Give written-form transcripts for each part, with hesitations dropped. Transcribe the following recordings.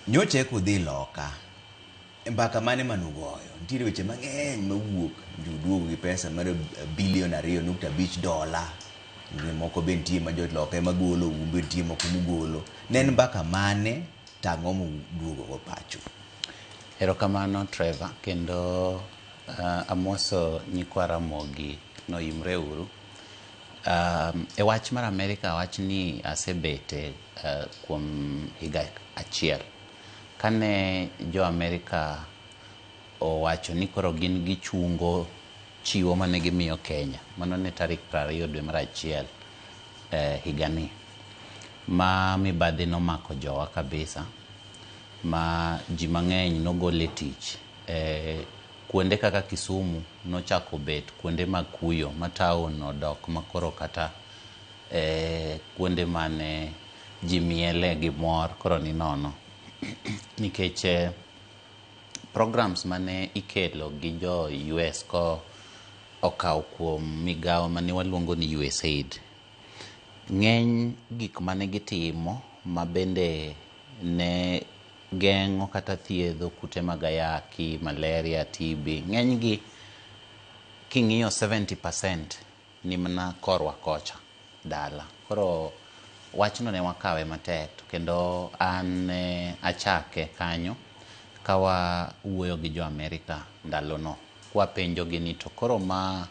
Nyocha eka udhi loka. E mbaka mane mane ugoyo? Nitiere weche mang'eny mawuok. Juduogo gi pesa mar bilion 2.5 dola. Moko be nitie ma joloka ema golo, un be nitie moko mugolo. Ne en mbaka mane to ang'o muduogo go pacho? Erokamano Trevor, kendo amoso nyikwa Ramogi noimre uru. E wach mar Amerika wach ni asebete kuom higa achiel. Kane jo Amerika owacho ni koro gin gichungo chiwo mane gimiyo Kenya, mano ne tarik 20 dwe mar achiel higani, ma mibadhi nomako jowa kabisa, ma ji mang'eny nogol e tich. Kuonde kaka Kisumu nochako bet kuonde mag kuyo ma town odok makoro kata kuonde mane ji miele gi mor koro ni nono. Nikech programs mane ikelo gi jo US ko okaw kuom migawo mane waluongo ni USAID. Ng'eny gik mane gitimo ma bende ne geng'o kata thiedho kute mag ayaki, malaria, TB, ng'eny gi king'iyo 70% ni mana korwa kocha dala. Koro wachno ne wakawe matek to kendo an ne achake kanyo ka wawuoyo gi jo Amerika ndalono. Kwapenjogi ni to koro ma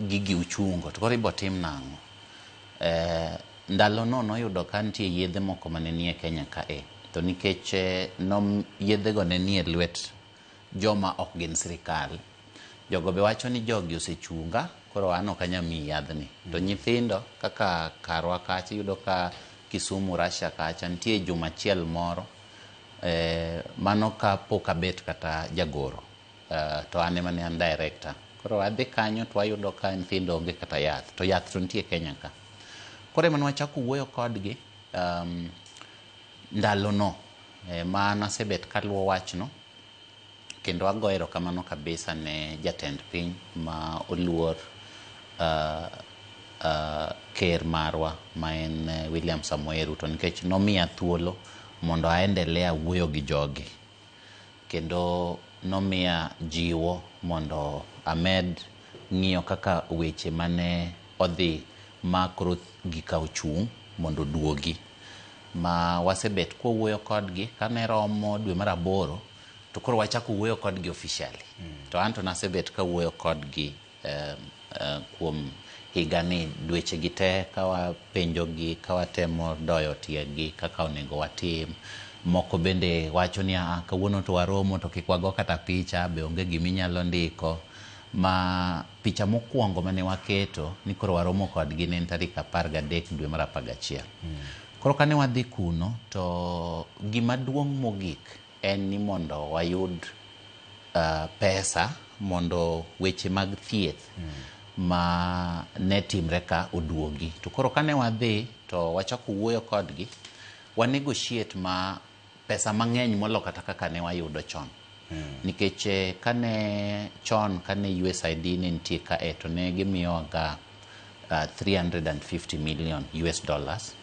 gigi uchungo to koro ibo tim nang'o? Ndalono noyudo ka nitie yedhe moko mane nie Kenya kae. To nikech yedhego ne nie lwet joma ok gin sirikal, jogo be wacho ni jogi osechunga, koro an ok anyal miyi yadhni. To nyithindo kaka karwa kacha iyudo ka Kisumu, Russia kacha nitie juma achiel moro mano ka pok abet kata jagoro to an ema ne an director. Koro adhi kanyo to wayudo ka nyithindo onge kata yath, to yath to nitie Kenya ka. Koro ema ne wachako wuoyo kodgi ndalono ma an asebet kaluwo wachno kendo ago erokamano kabisa ne jatend piny ma oluor ker marwa ma en William Samoei Ruto nikech nomiya thuolo mondo aendelea wuoyo gi jogi. Kendo nomiya jiwo mondo amed ng'iyo kaka weche mane odhi ma koro gika ochung' mondo oduogi. Ma wasebet kwawuoyo kodgi kane romo dwe mar aboro to koro wachako wuoyo kodgi officially. To an to nasebet kawuoyo kodgi kuom higani dweche gi te kawapenjogi kawatemo doyo tiegi kaka onego watim. Moko bende wacho ni kawuono to waromo to kik wago kata picha be onge giminyalo ndiko. Ma picha mokwongo mane waketo ni koro waromo kodgi ne en tarik 13 dwe mar 11. Koro kane wadhi kuno to gima duong' mogik en ni mondo wayud pesa mondo weche mag thieth ma ne timre ka oduogi. To koro kane wadhi to wachako wuoyo kodgi, wa negotiate ma pesa mang'eny molo kata kaka ne wayudo chon. Nikech kane chon kane USAID ne nitie kae to ne gimiyowa ga 350 million US dollars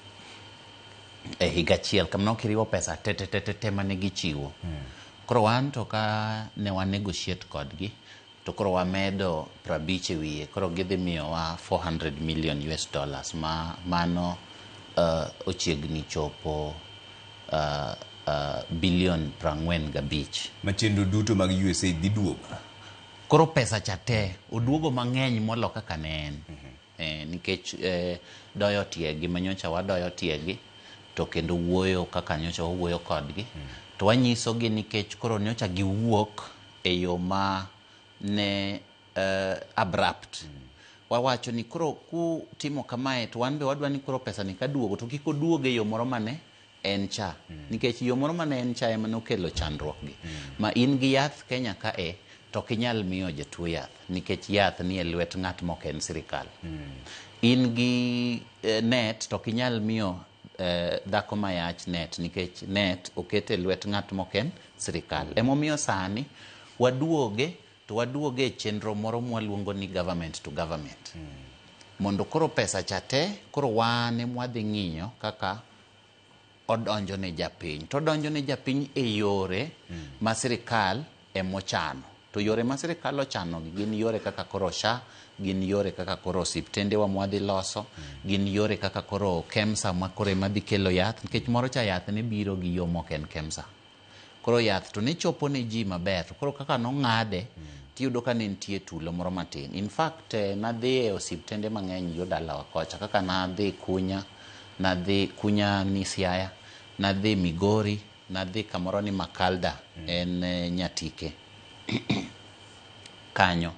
e higa achiel. Kamano kiriwo pesa te te te te te mane gichiwo. Koro wan to ka ne wa negotiate kodgi to koro wamedo 50 e wiye, koro gidhi miyowa 400 million US dollars ma mano ochiegni chopo bilion 45. Ma chenro duto mag USAID dhi duogo. Koro pesa cha te oduogo mang'eny molo kaka ne en. Nikech doyo tiegi manyocha wadoyo tiegi to kendo wuoyo kaka nyocha wawuoyo kodgi. To wanyisogi nikech koro nyocha giwuok e yo ma ne abrupt. Wawacho ni koro kutimo kamae to wan be wadwa ni koro pesa ni kaduogo to kik oduog e yo moro mane en cha. Nikech yo moro mane en cha ema nokelo chandruok gi. Ma in gi yath Kenya kae to ok inyal miyo jatuo yath nikech yath ni e lwet ng'at mok en sirikal. In gi net to ok inyal miyo dhako mayach net nikech net oket e lwet ng'at mok en sirikal. Emomiyo sani waduoge to waduoge e chenro moro mwaluongo ni government to government. Mondo koro pesa cha te koro wan ema wadhi ng'iyo kaka odonjo ne japiny. To odonjo ne japiny e yore ma sirikal emochano. To yore ma sirikal ochano gi gin yore kaka koro SHA, gin yore kaka koro osiptendewa mwadhi loso, gin yore kaka koro KEMSA ma koro ema dhi kelo yath, nikech moro cha yath ne biro gi yo mok en KEMSA. Koro yath to ne chopo ne ji maber, to koro kaka nong'ade, tiyudo ka ne nitie tulo moro matin. In fact, nadhi e osiptende mang'eny yo dalawa kocha, kaka nadhi Kunya, nadhi Kunya ni Siaya, nadhi Migori, nadhi kamoro ni Makalda, en Nyatike. Kanyo.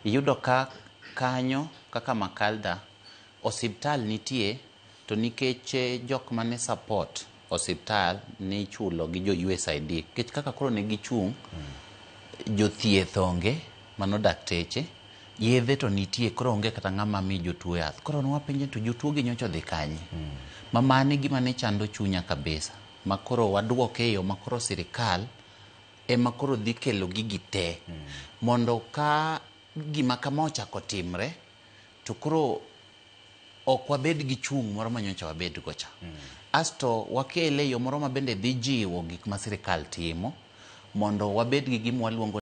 Iyudo ka kanyo kaka Makalda, osiptal nitie, to nikech jok mane support osiptal nichulo gi jo USAID, nikech kaka koro ne gichung', jothieth onge, mano dakteche, yedhe to nitie, koro onge kata ng'ama mi jotuo yath. Koro nwapenje to jotuo gi nyocha odhi kanye? Ma mano e gima ne chando chunya kabisa. Ma koro waduoke e yo ma koro sirikal ema koro dhi kelo gigi te. Mondo ka gima kama ochako timre, to koro ok wabed gi chung' moro ma nyocha wabed go cha. Asto wakele e yo moro ma bende dhi jiwo gik ma sirikal timo, mondo wabed gi gima waluongo